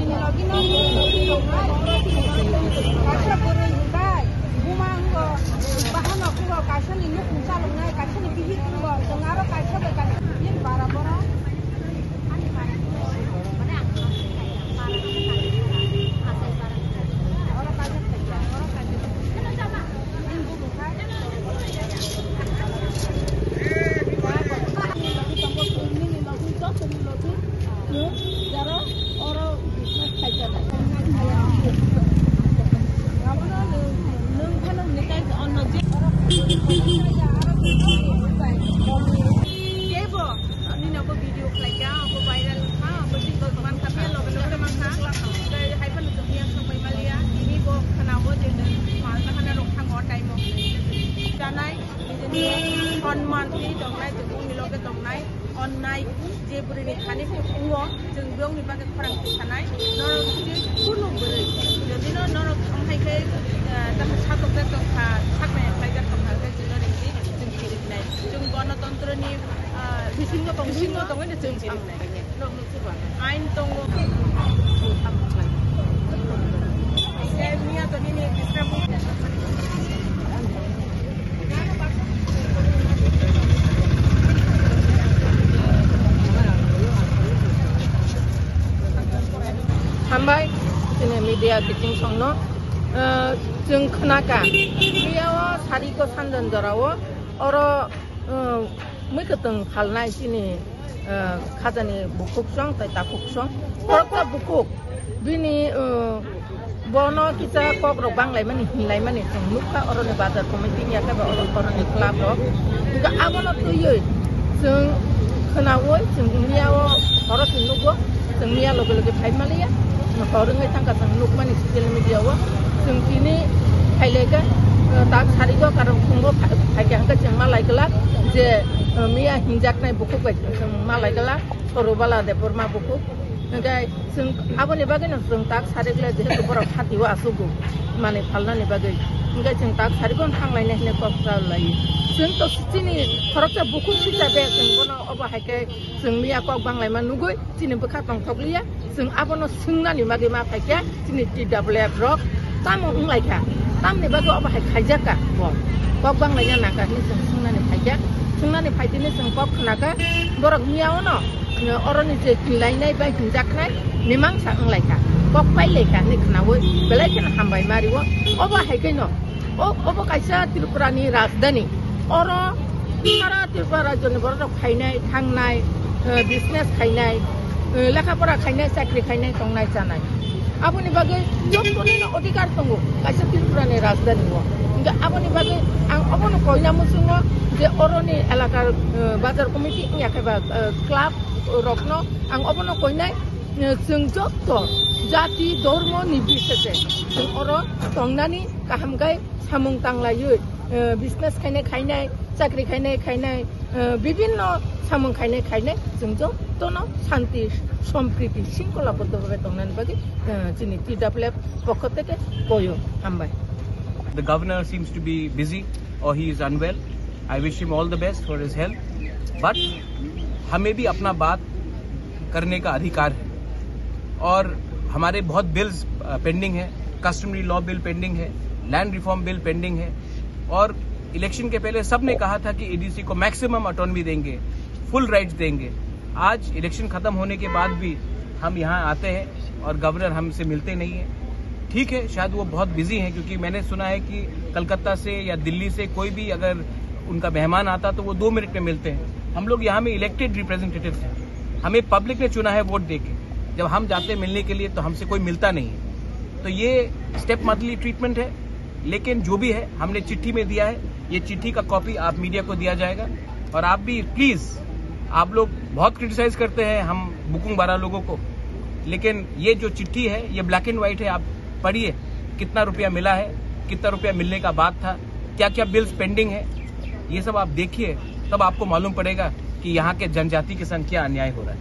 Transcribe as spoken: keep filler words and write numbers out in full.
Logino kaisa bwrwi hwnbai, buma wngo, bahan rok wngo, kaisani nukhung chaloknai, kaisani bihik wngo, chwng aro kaisa bai kaisa bini bara borok. Ani bara borok, mane ang para, para, para, oro kaisa khaikha, oro kaisa. Kebo, nini abo video khlaikha, abo viral wngkha, abo twi kok mankha, phiya loge loge mankha. Tei hai phano chwng yang song bai maliya, tini bo khwnao je nwng mal bahana rok thango time o. Janai. Nijini sonman twi tongnai, chwng bongni loge tongnai, onnai, je bwrwini thani se wngo, chwng bongni bagwi khorang tisanai, norok je kunu bwrwi, jodi no norok thangphai khe, eh, tamo satok de tongkha, saknai khlaijak tongkha khe, chwng norok je chwng phiriknai. Chwng gonotontroni, ah, bisingo tong, bisingo tongwi no chwng thangnai. Ain tongo. Hambai, chini media kiting songno, eh, chwng khnaka. Miyao sariko sanjan jorao, oro, eh, mui kwtwng phalnai chini, eh, khajani bukhuk song tei takhuk song. Khoroksa bukhuk bini, eh, bono kisa kok rok banglaimani hinlaimani chwng nukha oroni bazar committee ya khe ba oro oroni club rok. Hwnkhe abono twiwi chwng khwnaui chwng miyao horo se nugo. Chwng miya loge loge phai maliya, hor wngwi thangkha chwng nukmani social media o. Chwng tini phailaikha, eh, tak sarigo karon phungo phai-, phaikha hwnkhe chwng malai glak je, eh, miya hinjaknai bukhuk bai chwng malai glak, Sorubala Debbarma bukhuk. Hwnkhe chwng aboni bagwino chwng tak sari glak jehetu borok hatio asugo manwi phalnani bagwi. Hwnkhe chwng tak sarigo thanglainai hinwi kok salai. Chwng to chini khoroksa bukhuk sita be chwng bono obo hai khe chwng miya kok banglaima nugwi. Chini bwkha tongthokliya, chwng abono swngnani bagwi ma phaikha, chini T W F rok tamo wnglaikha, tamni bagwi obo hai khaijakka bo, kok banglaina nangkha hinwi chwng swngnani phaikha, swngnani phaitini chwng kok khnakha, borok miyao no, oroni je hinlainai bai hinjaknai mimangsa wnglaikha, kok pailaikha hinwi khnaui belai kheno hambai mario, obo hai khe no. O, obo kaisa Tripura ni rajdhani. Oro sara Tripura rajyo ni borok rok khainai, thangnai, eh, business khainai, eh, lekha pora khainai, chakri khainai, tongnai, chanai. Aboni bagwi joto ni no odhikar tongo kaisa Tripura ni rajdhani o. Hingke aboni bagwi ang obono koina muchungo je oro ni elakar, eh, bazar committee wngya khe ba, eh, club rok no ang obono koinai, eh, chwng joto jati, dhormo ni bisese chwng oro tongnani kaham khe samung tanglaiwi, eh, business khainai khainai, chakri khainai khainai, eh, bibinno samung khainai khainai, chwng jotono shanti, sompriti, shingkhola boddo bhabe tongnani bagwi, eh, chini T W F pokho theke koyo. Hambai. The governor seems to be busy or he is unwell. I wish him all the best for his health. But हमें भी अपना बात करने का अधिकार है और हमारे बहुत बिल्स, अ, पेंडिंग है। कस्टमरी लॉ बिल पेंडिंग है, लैंड रिफॉर्म बिल पेंडिंग है और इलेक्शन के पहले सबने कहा था कि एडीसी को मैक्सिमम ऑटोनॉमी देंगे, फुल राइट्स देंगे। आज इलेक्शन खत्म होने के बाद भी हम यहाँ आते हैं और गवर्नर हमसे मिलते नहीं है। ठीक है, शायद वो बहुत बिजी हैं, क्योंकि मैंने सुना है कि कलकत्ता से या दिल्ली से कोई भी अगर उनका मेहमान आता तो वो दो मिनट में मिलते हैं। हम लोग यहाँ में इलेक्टेड रिप्रेजेंटेटिव्स हैं, हमें पब्लिक ने चुना है वोट दे के। जब हम जाते हैं मिलने के लिए तो हमसे कोई मिलता नहीं है। तो ये स्टेप मदरली ट्रीटमेंट है, लेकिन जो भी है हमने चिट्ठी में दिया है, ये चिट्ठी का कॉपी आप मीडिया को दिया जाएगा। और आप भी प्लीज, आप लोग बहुत क्रिटिसाइज करते हैं हम बुकुंग बारा लोगों को, लेकिन ये जो चिट्ठी है ये ब्लैक एंड व्हाइट है, आप पढ़िए कितना रुपया मिला है, कितना रुपया मिलने का बात था, क्या क्या बिल्स पेंडिंग है, ये सब आप देखिए, तब आपको मालूम पड़ेगा कि यहाँ के जनजाति के संग क्या अन्याय हो रहा है।